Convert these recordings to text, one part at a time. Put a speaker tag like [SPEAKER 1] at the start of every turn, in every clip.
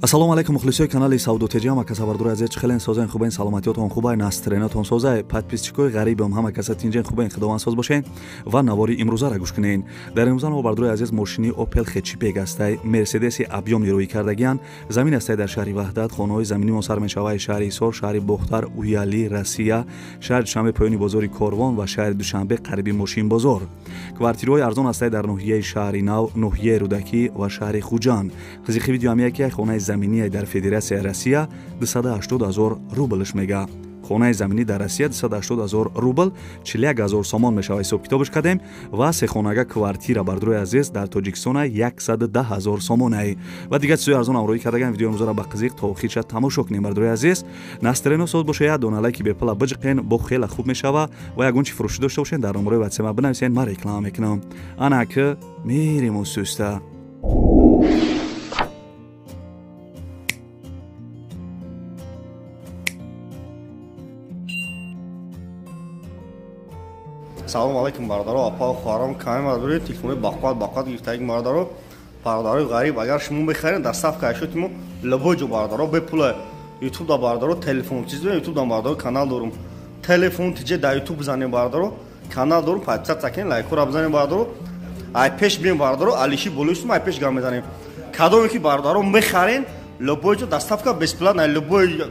[SPEAKER 1] Ассалому алайкум мухлисои канали Савдо ТЖ, ҳама каса бардори азиз, чӣ хелен созен, хубен, саломатиётон хубай, настроениятон созай, подписчикои ғарибам ҳама каса тинҷен, хубен, худованд соз бошен ва навори имрӯзаро гӯш кунен. Дар имрӯза наво бардори азиз мошини Opel Hatchback астай, Мерседеси объёмни рӯй кардагиян, замин астай дар шаҳри Ваҳдат, хонаҳои заминимон сар мешавад шаҳри Ҳисор, шаҳри Бохтар, Уяли, Россия, шаҳри Душанбе поёни бозори Корвон ва шаҳри Душанбе қариби мошинбозор. Квартираҳои арзон астай дар ноҳияи шаҳри Нав, ноҳияи Рӯдакӣ ва шаҳри Хуҷанд. Қизиқи видео ҳам яке хонаи заминие дар Федератсияи Россия 280 000 рублш мега. Хонаи заминӣ дар Россия 280 000 рубл 41 000 сомон мешавад, ҳисоб китобаш кардем ва сехонага квартира бардорои азиз дар Тоҷикистон 110 000 сомонай. Ва дигар чизои арзон ҳамроҳӣ кардаган видеои имрӯзаро ба қизиқ то охирша тамошо кунем бардорои азиз. Настроено соз боша, як дона лайки бепула биҷиқен, бо хеле хуб мешава ва ягон чи фурӯшӣ дошта бошен дар номерои ватсап бинависен, ман реклама мекунам. Ана ки мерем усуста.
[SPEAKER 2] Салом алайкум бародаро, апа хоҳарам, каме бародари телефони бақват бақват гирифтаги бародаро, бародарои ғариб, агар шумо мехаред доставка ашёти мо любой ҷо бародаро бепула. Ютуб да бародаро телефон чиз ютуб да бародаро канал дорум. Телефон тиҷе да ютуб бизанем бародаро, канал дорум, подписаться кунед, лайкҳоро бизанем бародаро. Ай пеш бием бародаро, алиши болои ай пеш гам мезанем. Кадоме ки бародаро мехарен, любой ҷо доставка бесплатна, любой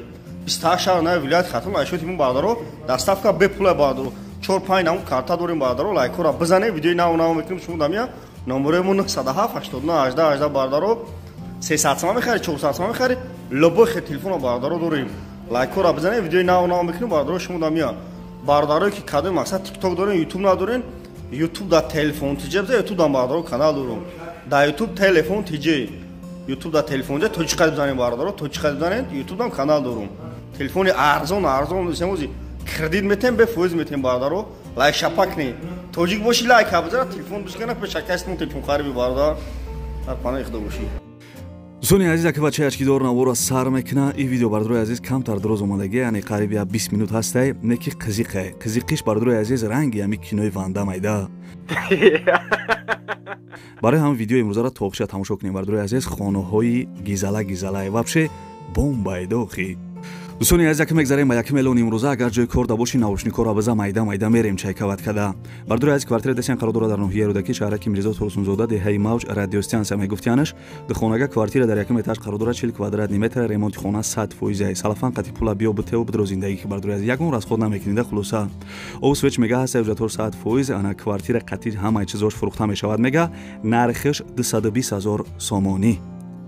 [SPEAKER 2] 28 шаҳр на вилоят Хатлон ашёти мо бародаро доставка бепула бародаро. 4-5 нам карта дорем бародаро, лайкҳоро бизанем, видеои нав нав мекунем шумо дамия. Номерои мо 907 89 18 18 бародаро. 300 сомон мехари, 400 сомон мехари, любой хе телефонро бародаро дорем. Лайкҳоро бизанем, видеои нав нав мекунем бародаро шумо дамия. Бародарое ки кадом мақсад TikTok дорем, YouTube надорем, YouTube да телефон тиҷе бизан, YouTube да бародаро канал дорем. Да YouTube телефон тиҷе, YouTube да телефон тиҷе тоҷикӣ бизанем бародаро, тоҷикӣ бизанем, YouTube дам канал дорем. Телефони арзон арзон семози кредит метем, бе фоиз метем бародаро, лайк шапак не. Тоҷик боши лайк бизара, телефон бишкана пешакастмон телефон хариби бародар. Дар паноҳи Худо бошӣ.
[SPEAKER 1] Дӯстони азиз, аки бачаи ачкидор наворро сар мекуна. Ин видео бародарои азиз камтар дароз омадагӣ, яъне қариби 20 минут ҳастай, не ки қизиқе. Қизиқиш бародарои азиз ранги ҳами кинои Ванда майда. Барои ҳам видеои имрӯзаро то охирша тамошо кунем бародарои азиз. Хонаҳои гизала гизалай вообще бомбай дохи. Дӯстони азиз, яке мегзарем ба якум эълон имрӯза. Агар ҷои кор да боши, наушникҳоро биза, майда майда мерем чайкават када. Бардори азиз, квартира десен қарор дорад дар ноҳияи Рӯдакӣ, шаҳраки Мирзо Турсунзода, деҳаи Мавҷ, радиостансия мегуфтиянаш. Духонага квартира дар якум этаж қарор дорад, 40 квадратни метр, ремонти хона 100%. Салафан қати пула биё битеву бидро зиндагӣ ки бардори азиз, ягон расход намекунида. Хулоса обу свеч мега ҳаста 100%. Ана квартира қати ҳамаи чизош фурӯхта мешавад мега, нархиш 220 000 сомонӣ.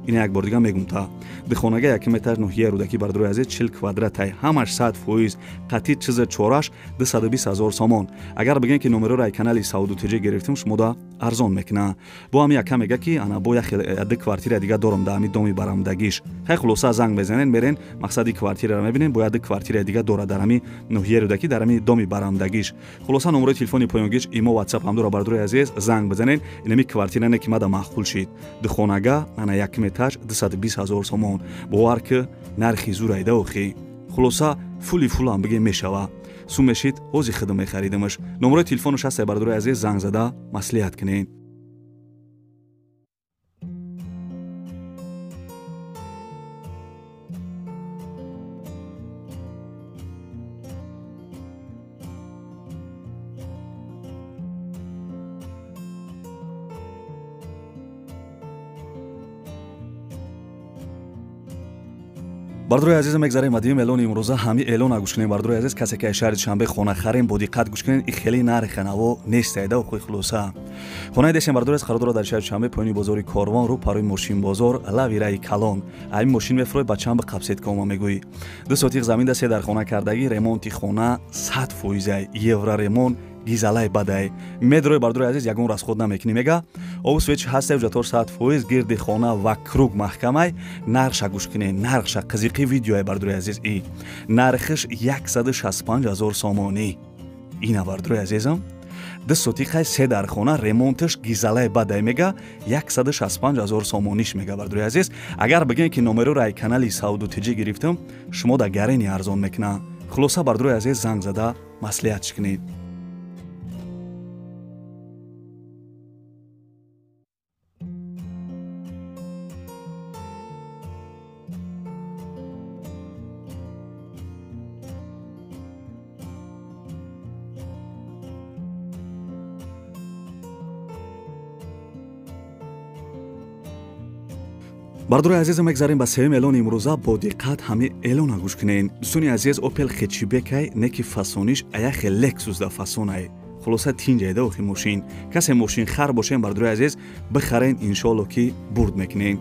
[SPEAKER 1] Ина як бор дига мегум та дихонага яким этаж ноҳияи Рӯдакӣ бардорои азиз 40 квадратай, ҳамаш 100%, қатъи чиза чораш 220 000 сомон. Агар бигем ки номероро ай канали Савдо ТЖ гирифтем, шумо да арзон мекуна. Бо ҳами яка мега ки ана бо як ду квартира дига дорам да ҳами доми барамдагиш. Хай хулоса занг мезанен, мерен мақсади квартираро мебинем, бо як ду квартира дига дора дар ҳами ноҳияи Рӯдакӣ, дар ҳами доми барамдагиш. Хулоса номерои телефони поёнгиш имо WhatsApp ҳам дора бардорои азиз, занг бизанен. Инами квартира не ки мада маъқул шид. Дихонага ана яким этаж 220 000 сомон. Бовар ки нархи зурайда охи. Хулоса фули фулам бигем мешава. Сум мешид, ҳози хидм мехаридимаш. Номерои телефонаш ҳаст бардорои азиз, занг зада маслиҳат кунед. Бардорои азиз, мегзарем ба дуюм эълони имрӯза. Ҳами эълона гӯш кунем бардорои азиз. Касе ки аз шаҳри Душанбе хона харем, бо диққат гӯш кунед, и хеле нархи наво нестайда охои. Хулоса хонаи десем бардорои азиз қарор дорад дар шаҳри Душанбе, поёни бозори Корвон, рӯ парои мошинбозор, лави раи калон. Ҳамин мошин мефурӯй ба чанд қабсет кома мегӯӣ. 2 сотиқ замин да се дар хона кардагӣ, ремонти хона 100%, евро ремонт гизалай бадай. Медрои бардорои азиз ягон расход намекунӣ мега. Обу свеч ҳаста 400%, гирди хона ва круг маҳкамай. Нархша гӯш кунед, нархша қизиқи видеои бардорои азиз. И нархиш 165 000 сомонӣ. Ина бардорои азизам 2 сотиқай се дар хона, ремонташ гизалай бадай мега, 165 000 сомониш мега бардорои азиз. Агар бигем ки номероро ай канали Савдо ТЖ гирифтам, шумо да гарени арзон мекуна. Хулоса бардорои азиз, занг зада маслиҳат кунед. Бардорои азиз, мегзарем ба сеюм эълони имрӯза. Бо диққат ҳамин эълона гӯш кунед. Дӯстони азиз, Opel хетчбекай, неки фасониш аяхе Lexus да фасонай. Хулоса тинҷайда охи мошин. Касе мошин хар бошен, бардорои азиз, бихарен, иншоалло ки бурд мекунен.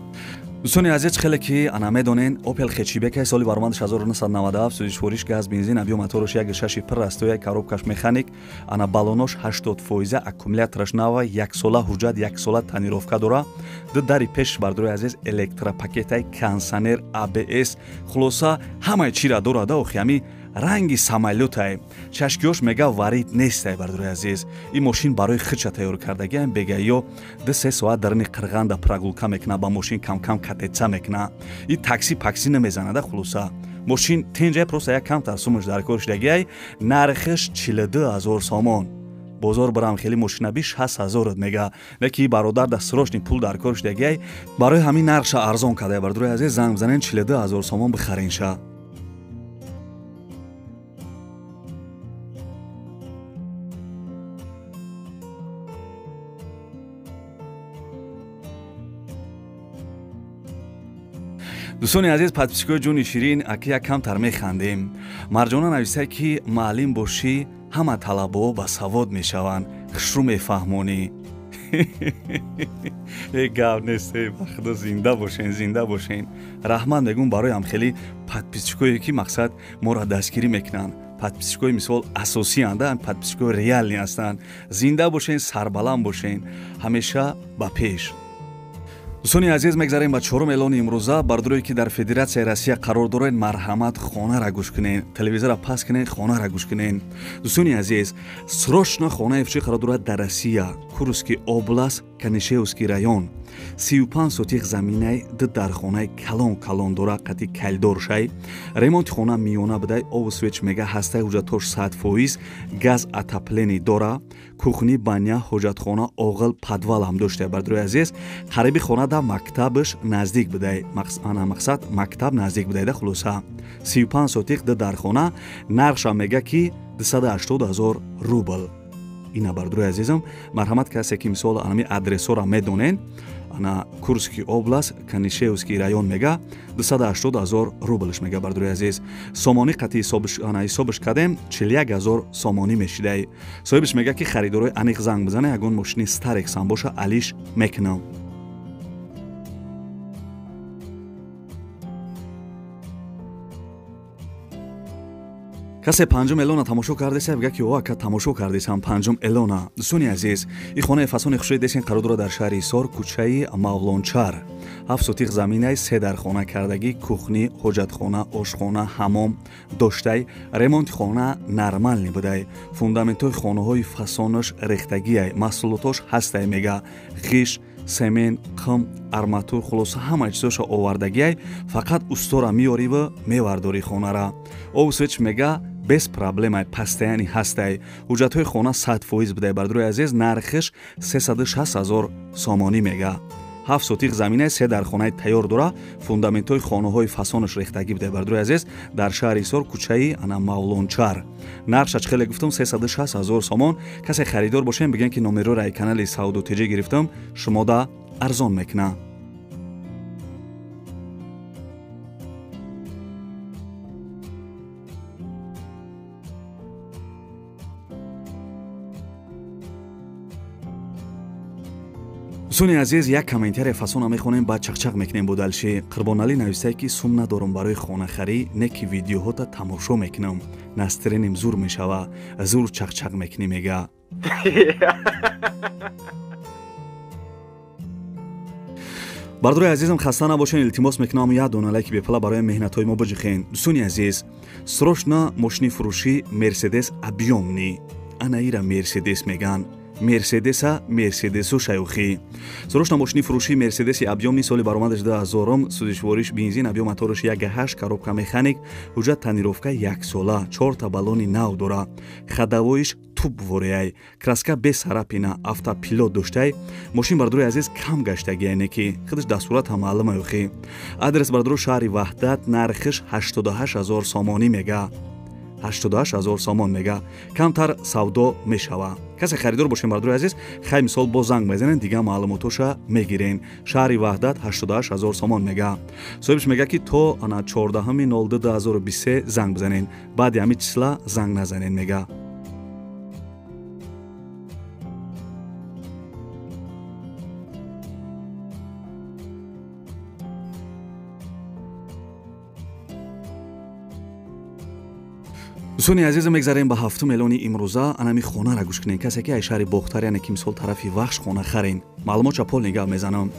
[SPEAKER 1] Дӯстони азиз, хеле ки ана медонен, Opel хетчбекай соли баромадаш 1997, сӯзишвориш газ, бензин, объём мотораш 1.6 пур аст, як коробкаш механик, ана баллонош 80%, аккумулятораш нава, яксола ҳуҷҷат, яксола тонировка дора. Ду дари пеш, бардорои азиз, электропакетай, кондиционер, ABS, хулоса ҳамаи чира дорада охи ҳами ранги самолётай. Чашкиёш мега варид нестай, бардорои азиз. Ин мошин барои хича тайёр кардагиам, бега ё 2-3 соат дарини қирғанда прогулка мекуна, ба мошин камкам катеца мекуна. И такси пакси намезанада. Хулоса мошин тинҷай, просто як камтар сумаш дар кор шудагиай. Нархиш 42 000 сомон. Бозор барам хеле мошина би 60 000 мега. Неки бародар да срочный пул дар кор шудагиай, барои ҳамин нархша арзон кардая. Бардорои азиз, занг бизанен, 42 000 сомон бихаренша. Дӯстони азиз, подписчикои ҷони ширин, аки як камтар механдем. Марҷона нависае ки маълим бошӣ, ҳама талабаҳо ба савод мешаванд, хушрӯ мефаҳмонӣ. Э гап нест, ба худо, зинда бошен, зинда бошен. Раҳмат мегӯм барои ҳамхели подписчикое ки мақсад моро дастгирӣ мекунанд. Подписчикои мисол асосианд, подписчикои реальный ҳастанд. Зинда бошен, сарбаланд бошен, ҳамеша ба пеш. Дӯстони азиз, мегзарем ба чорум эълони имрӯза. Бардорое ки дар Федератсияи Россия қарор доред, марҳамат, хонара гӯш кунед, телевизора пас кунед, хонара гӯш кунед. Дӯстони азиз, срочно хонаи фурӯшӣ қарор дорад дар Россия, Курский област, Канишевский район. 35 сотих заминай, ду дархонаи калон калон дора, қати калдоршай. Ремонти хона миёна будай, обу свеч мега ҳастай, ҳуҷҷатош 100%, газ отопление дора, кухни, баня, ҳоҷатхона, оғил, подвал ҳам доштай. Бардорои азиз, қариби хона да мактабаш наздик будай, ана мақсад мактаб наздик будай да. Хулоса 35 сотих, ду дархона, нархша мега ки 280 000 рубл. Ина бардорои азизам, марҳамат, касе ки мисол анами адресора медонен, ана Курский област, Канишевский район мега 280 000 рублш мега. Бардорои азиз, сомонӣ қати ҳисобиш кардем, 41 000 сомонӣ мешидай. Соҳибиш мега ки харидорои аниқ занг бизане, ягон мошини Старекс ҳам боша, алиш мекунам. Касе панҷум эълона тамошо кардеса, бига ки о ака тамошо кардесам панҷум эълона. Дӯстони азиз, ин хонаи фасони хушрӯи десен қарор дорад дар шаҳри Ҳисор, кӯчаи Мавлончар. 7 сотих заминай, се дархона кардагӣ, кухни, ҳоҷатхона, ошхона, ҳамом доштай. Ремонти хона нормальный будай. Фундаментҳои хонаҳои фасонаш рехтагиай, маҳсулотош ҳастай мега. Ғиш, семент, қим, арматур, хулоса ҳама чизоша овардагиай, фақат устора меёриву мевардори хонара. Обу свеч мега без проблемай, постоянный ҳастай. Ҳуҷҷатҳои хона 100% будай. Бардорои азиз, нархиш 360 000 сомонӣ мега. 7 сотих заминай, се дархонаи тайёр дора, фундаментҳои хонаҳои фасонаш рехтагӣ будай. Бардорои азиз, дар шаҳри Ҳисор, кӯчаи ана Мавлончар. Нархша хеле гуфтам, 360 000 сомон. Касе харидор бошем, бигӯем ки номерора ай канали Савдо ТЖ гирифтам, шумода арзон мекуна. Дӯстони азиз, як комментария фасона мехонем, баъд чақчақ мекунем бо далши. Қурбоналӣ нависае ки сум надорам барои хонахарӣ, не ки видеоҳота тамошо мекунам, настроением зур мешава, зур чақчақ мекунӣ мега. Бардорои азизам, хаста набошен, илтимос мекунам як дона лайки бепала барои меҳнатҳои мо биҷихен. Дӯстони азиз, срочно мошини фурӯшӣ Мерседес объёмный. Ана ира Мерседес меган. Мерседеса Мерседесу шайухӣ. Срочно мошини фурӯшӣ Мерседеси объёмный, соли баромадаш 2000, сӯзишвориш бензин, объём мотораш 1.8, коробка механик, ҳуҷҷат тонировка яксола, чорта баллони нав дора, ходовоиш туп вореяй, краска без царапина, автопилот доштай. Мошин бардорои азиз кам гаштагия, не ки худаш дар сурат ҳам маълум аюхӣ. Адрес бардоро шаҳри Ваҳдат, нархиш 88 000 сомонӣ мега. 88 000 сомон мега. Камтар савдо мешава. Касе харидор бошем бардори азиз, хай мисол боз занг мезанен, дига маълумотоша мегирен. Шаҳри Ваҳдат 88 000 сомон мега. Соҳибш мега ки то ана 14.02.2023 занг бизанен. Баъди ҳамин числа занг назанен мега. Дӯстони азиз, мегзарем ба ҳафтум эълони имрӯза. Анами хонара гӯш кунед. Касе ки ай шаҳри Бохтар, яъне ки мисол тарафи Вахш хона харен. Маълумот чапол нигоҳ мезанам.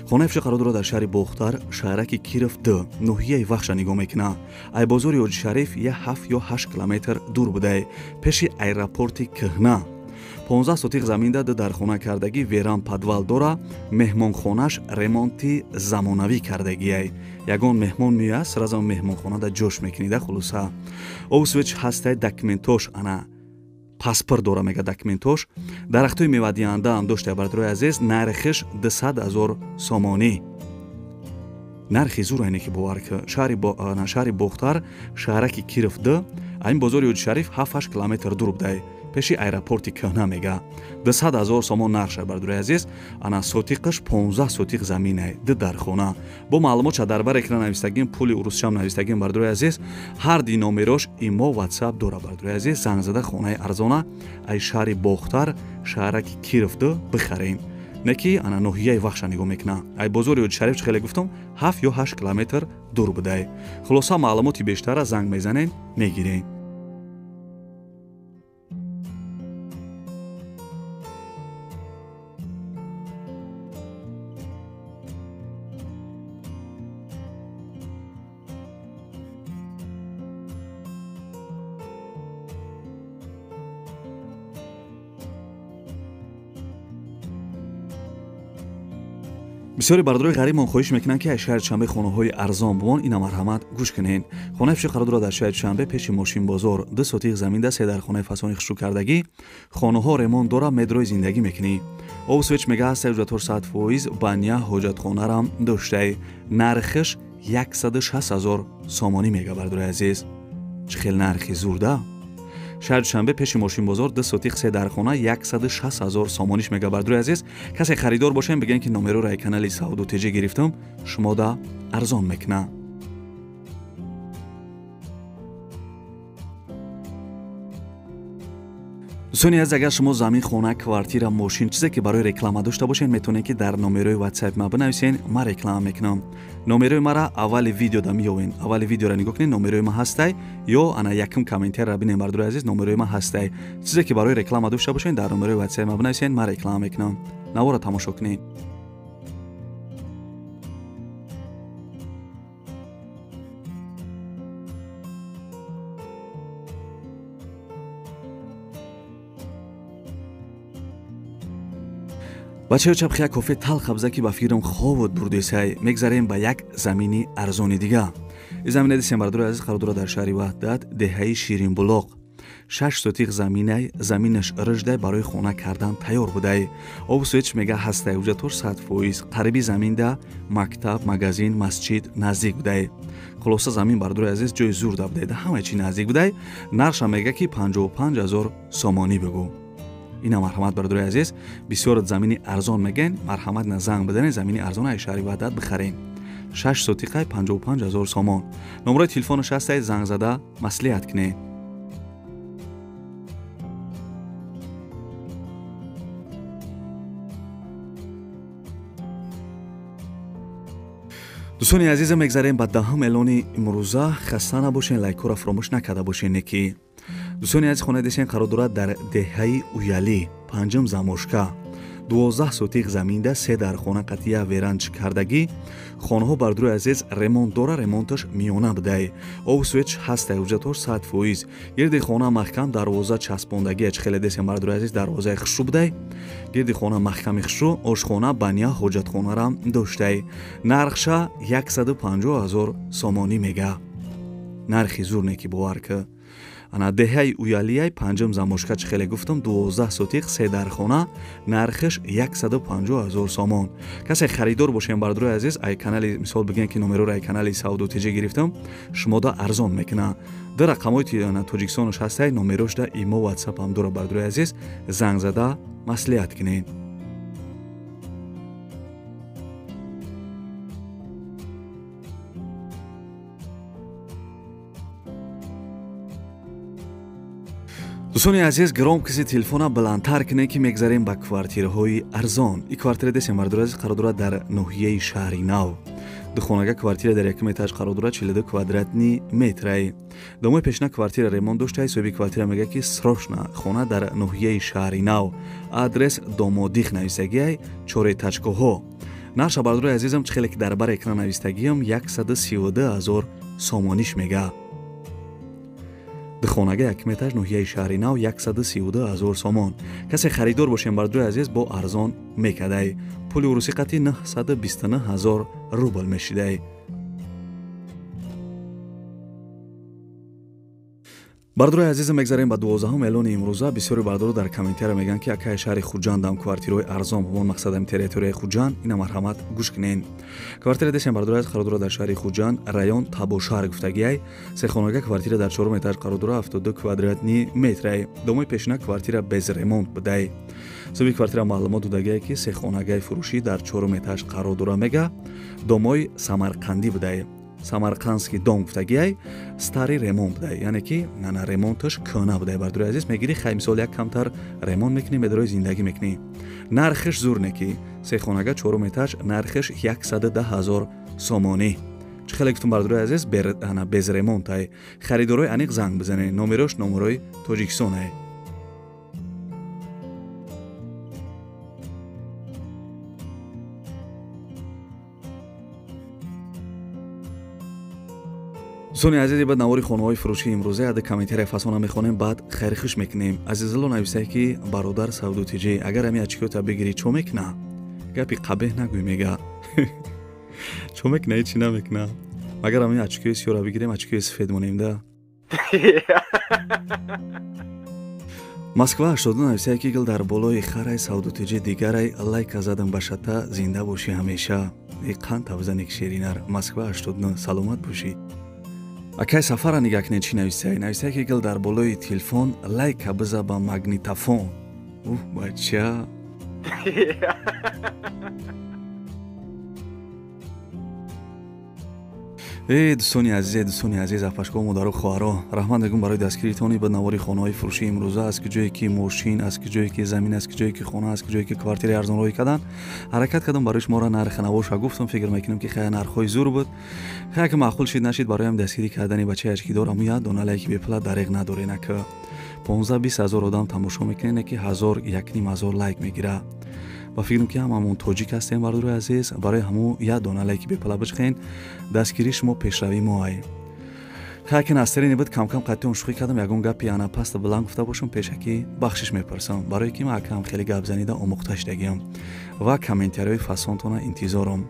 [SPEAKER 1] Хонаи фиши қарор дорад дар шаҳри Бохтар, шаҳраки Киров 2, ноҳияи Вахша нигоҳ мекунад. Ай бозори Ҳоҷишариф 7 ё 8 километр дур будай, пеши аэропорти кӯҳна. 15 сотиқ заминда ду дархона кардагӣ, веран подвал дора, меҳмонхонаш ремонти замонавӣ кардагиай. Ягон меҳмон меояд, сразу меҳмонхонада ҷош мекунида. Хулоса обсвеч ҳастай, документош ана паспорт дора мега документош. Дарахтои мевадиҳандаам дошта бардорои азиз, нархиш 200 000 сомонӣ. Нархи зур айне ки бовар ки шаҳри Бохтар, шаҳраки Киров 2, айн бозори Ҳоҷишариф 7-8 километр дур будай, пеши аэропорти кӯҳна мега. 200 000 сомон нархша бардорои азиз. Ана сотиқаш 15 сотиқ заминай, ду дархона. Бо маълумотша дар бар экран навистагим, пули урусчам навистагим бардорои азиз. Ҳар ди номерош имо WhatsApp дора бардорои азиз. Занг зада хонаи арзона ай шаҳри Бохтар, шаҳраки Киров 2 бихарем. Неки ана ноҳияи Вахша нигоҳ мекуна. Ай бозори Ҳоҷишариф чӣ хеле гуфтам, 7 ё 8 километр дур будай. Хулоса маълумоти бештара занг мезанен, мегирем. Бисёри бардорои ғарибмон хоҳиш мекунанд ки аз шаҳри Душанбе хонаҳои арзон бумон. Ина марҳамат гӯш кунед. Хонаи фиши қарор дорад дар шаҳри Душанбе, пеши мошинбозор, 2 сотиқ заминда, 3 дархонаи фасони хушрӯ кардагӣ. Хонаҳо ремонт дора, медрои зиндагӣ мекунӣ. Обсвеч мега ҳаст 100%, баня ҳоҷатхонарам доштай. Нархиш 160 000 сомонӣ мега бардорои азиз. Чӣ хел нархи зурда? Шаҳри Душанбе пеши мошинбозор 2 сотиқ 3 дархона 160 000 сомониш мега бардорои азиз. Касе харидор бошем, бигӯем ки номероро ай канали Савдо ТЖ гирифтам, шумода арзон мекуна. Дӯстони азиз, агар шумо замин, хона, квартира, мошин, чизе ки барои реклама дошта бошед, метавонед ки дар номерои WhatsApp ма бинависен, ман реклама мекунам. Номерои мара аввали видеода меёвен. Аввали видеоро нигоҳ кунед, номерои ма ҳастай ё ана якум комментарияро бинед бардорои азиз, номерои ма ҳастай. Чизе ки барои реклама дошта бошед, дар номерои WhatsApp ма бинависен, ман реклама мекунам. Наворо тамошо кунед. Бачаё чапхи як кофе талх абза ки ба фикрам хобот бурдесай. Мегзарем ба як замини арзони дига. Ин замина дисем бардорои азиз қарор дорад дар шаҳри Ваҳдат, деҳаи Ширинбулоқ. 6 сотиқ заминай, заминаш рыждай, барои хона кардан тайёр будай. Обсвеч мега ҳастай, ҳуҷҷатош 100%. Қариби заминда мактаб, магазин, масҷид наздик будай. Хулоса замин бардорои азиз ҷои зурда будай, да ҳамаи чи наздик будай. Нархша мега ки 55 000 сомонӣ бигӯ. Ина марҳамат бардорои азиз, бисёр замини арзон мегӯен, марҳамат на занг бизанед, замини арзон ай шаҳри Ваҳдат бихарен. 6 сотиқай 55 000 сомон. Номерои телефонаш ҳастай, занг зада маслиҳат кунед. Дӯстони азиз, мегзарем ба даҳум эълони имрӯза. Хаста набошен, лайкҳоро фаромӯш накарда бошен. Неки дӯстони азиз, хонаи десен қарор дорад дар деҳаи Уялӣ, панҷум замошка. 12 сотиқ заминда, 3 дархона қатъия веранч кардагӣ. Хонаҳо бардорои азиз ремонт дора, ремонташ миёна будай. Обсвеч ҳастай, ҳуҷҷатош 100%. Гирди хона маҳкам, дарвоза часпондагӣ, чӣ хеле десем бардорои азиз, дарвозаи хушрӯ будай. Гирди хона маҳками хушрӯ, ошхона, баня, ҳоҷатхонарам доштай. Нархша 150 000 сомонӣ мега. Нархи зур неки бовар ки. Ана деҳаи Уялияй панҷум замошка чӣ хеле гуфтам 12 сотиқ се дархона, нархиш 150 000 сомон. Касе харидор бошем бардорои азиз, ай канали мисол бигем ки номероро ай канали Савдо ТЖ гирифтам, шумода арзон мекуна. Ду рақамҳои Тоҷикистонаш ҳастай, номерошда имо WhatsApp ҳам дора бардорои азиз, занг зада маслиҳат кунед. Дӯстони азиз, громкоси телефона баландтар кунед, ки мегзарем ба квартираҳои арзон. Ин квартира десем бардорои азиз қарор дорад дар ноҳияи Шаҳри Нав. Духонага квартира дар якум этаж қарор дорад, 42 квадратни метрай. Домои пешина квартира ремонт доштай, соҳиби квартира мегӯяд, ки срочно хона дар ноҳияи Шаҳри Нав. Адрес Домодих нависагиай, чоретачкоҳо. Нарша бардорои азизам, чӣ хеле ки дар бар экран навистагиам, 132 000 сомониш мега. Духонага якум этаж ноҳияи Шаҳри Нав 132 000 сомон. Касе харидор бошем бардорои азиз, бо арзон мекадай. Пули урусӣ қати 929 000 рубл мешидай. Бардорои азиз, мегзарем ба 12-ум эълони имрӯза. Бисёри бардоро дар комментария мегӯянд, ки акаи шаҳри Хуҷандам квартираҳои арзон бо мақсадам территорияи Хуҷанд. Ина марҳамат гӯш кунед. Квартира десем бардорои азиз қарор дорад дар шаҳри Хуҷанд, район Табошаҳр гуфтагиай. Сехонага квартира дар чорум этаж қарор дорад, 72 квадратни метрай. Домои пешина квартира без ремонт будай. Соҳиби квартира маълумот додагиай, ки сехонагаи фурӯшӣ дар чорум этаж қарор дорад, мега. Домои самарқандӣ будай. Самарқандский дом гуфтагиай, старый ремонт будай, яъне ки на ремонташ кӯна будай. Бардорои азиз, мегирӣ хай мисол як камтар ремонт мекунӣ, медарои зиндагӣ мекунӣ. Нархиш зур неки. Сехонага чорум этаж, нархиш 110 000 сомонӣ. Чӣ хеле гуфтум бардорои азиз, без ремонтай. Харидорои аниқ занг бизанед. Номерош номерои Тоҷикистонай. Дӯстони азиз, баъд навори хонаҳои фурӯшии имрӯза яда комментария фасона мехонем, баъд хайрхуш мекунем. Азизалло нависае, ки бародар Савдо ТЖ, агар ҳами очкиёта бигирӣ чо мекуна? Гапи қабеҳ нагӯй мега. Чо мекуна, ҳечи намекуна. Магар ҳами очкиёи сиёра бигирем, очкиёи сафед монем да. Москва 82 нависае, ки гил дар болои харай Савдо ТЖ дигарай лайка задам ба шата, зинда бошӣ ҳамеша. Э қанд тавзане ки ширинар. Москва 89, саломат бошӣ. Акай сафара нигаҳ кунед чӣ нависае. Нависае, ки гил дар болои телефон лайка биза ба магнитофон. Уҳ, бача. Э дӯстони азиз, дӯстони азиз, апашко, модару хоҳаро, раҳмат мегӯм барои дастгиритони ба навори хонаҳои фурӯшии имрӯза. Аз куҷое ки мошин, аз куҷое ки замин, аз куҷое ки хона, аз куҷое ки квартираи арзон роҳӣ кардан, ҳаракат кардам барои шуморо нархи навоша гуфтам. Фикр мекунам, ки хая нархҳои зур буд. Хая ки маъқул шид нашид, бароям дастгирӣ кардани бачаи очкидор аму як дона лайки бепула дареғ надорен. Ака 15-20 ҳазор одам тамошо мекунед, ки 1000 1500 лайк мегира. Ба фикрам, ки ҳамамон тоҷик ҳастем бардорои азиз, барои ҳаму як дона лайки бепала бичхен, дастгирии шумо пешравии мо ай. Хай ки настерини буд, камкам қатъион шӯхӣ кардам, ягон гапи ана паста баланд гуфта бошам, пешакӣ бахшиш мепурсам, барое ки ман акам хеле гап занида омӯхта шудагиам ва комментариҳои фасонтона интизорам.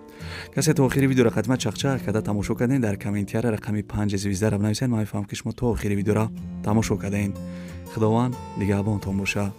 [SPEAKER 1] Касе то охири видеоро қатима чақчақ карда тамошо кардем, дар комментария рақами 5 звездара бинависед, ман мефаҳмам, ки шумо то охири видеоро тамошо кардем. Худованд нигаҳбонтон боша.